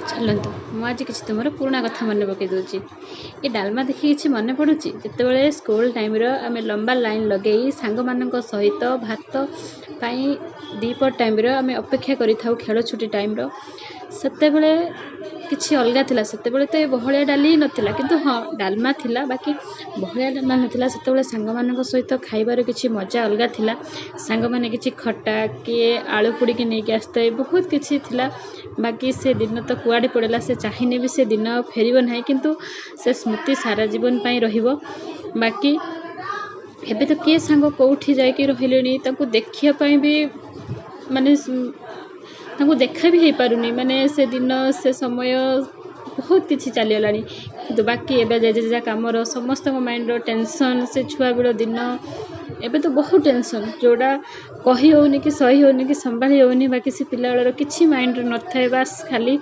ଚାଲନ୍ତୁ, ମୁଁ ଆଜି କିଛି ତୁମର ପୁରୁଣା କଥା ମନେ ପକାଇ ଦେଉଛି। ଏ ଡାଲମା ଦେଖିକି କିଛି ମନେ ପଡ଼ୁଛି? ଯେତେବେଳେ ସ୍କୁଲ ଟାଇମ୍ର ଆମେ ଲମ୍ବା ଲାଇନ୍ ଲଗାଇ ସାଙ୍ଗମାନଙ୍କ ସହିତ ଭାତ ପାଇଁ ଦ୍ୱିପହର ଟାଇମ୍ର ଆମେ ଅପେକ୍ଷା କରିଥାଉ, ଖେଳ ଛୁଟି ଟାଇମ୍ର, ସେତେବେଳେ କିଛି ଅଲଗା ଥିଲା। ସେତେବେଳେ ତ ଏ ବହଳିଆ ଡାଲି ହିଁ ନଥିଲା, କିନ୍ତୁ ହଁ ଡାଲମା ଥିଲା, ବାକି ବହଳିଆ ଡାଲମା ନଥିଲା। ସେତେବେଳେ ସାଙ୍ଗମାନଙ୍କ ସହିତ ଖାଇବାର କିଛି ମଜା ଅଲଗା ଥିଲା। ସାଙ୍ଗମାନେ କିଛି ଖଟା, କିଏ ଆଳୁ ପୋଡ଼ିକି ନେଇକି ଆସିଥାଏ, ବହୁତ କିଛି ଥିଲା। ବାକି ସେ ଦିନ ତ କୁଆଡ଼େ ପଳେଇଲା। ସେ ଚାହିଁଲେ ବି ସେ ଦିନ ଆଉ ଫେରିବ ନାହିଁ, କିନ୍ତୁ ସେ ସ୍ମୃତି ସାରା ଜୀବନ ପାଇଁ ରହିବ। ବାକି ଏବେ ତ କିଏ ସାଙ୍ଗ କେଉଁଠି ଯାଇକି ରହିଲେଣି, ତାଙ୍କୁ ଦେଖିବା ପାଇଁ ବି ମାନେ ତାଙ୍କୁ ଦେଖା ବି ହେଇପାରୁନି। ମାନେ ସେ ଦିନ, ସେ ସମୟ ବହୁତ କିଛି ଚାଲିଗଲାଣି। କିନ୍ତୁ ବାକି ଏବେ ଯେଝା କାମର ସମସ୍ତଙ୍କ ମାଇଣ୍ଡର ଟେନସନ୍, ସେ ଛୁଆବେଳ ଦିନ ଏବେ ତ ବହୁତ ଟେନସନ୍, ଯେଉଁଟା କହି ହେଉନି କି ସହି ହେଉନି କି ସମ୍ଭାଳି ହେଉନି। ବାକି ସେ ପିଲାବେଳର କିଛି ମାଇଣ୍ଡରେ ନଥାଏ, ବାସ୍ ଖାଲି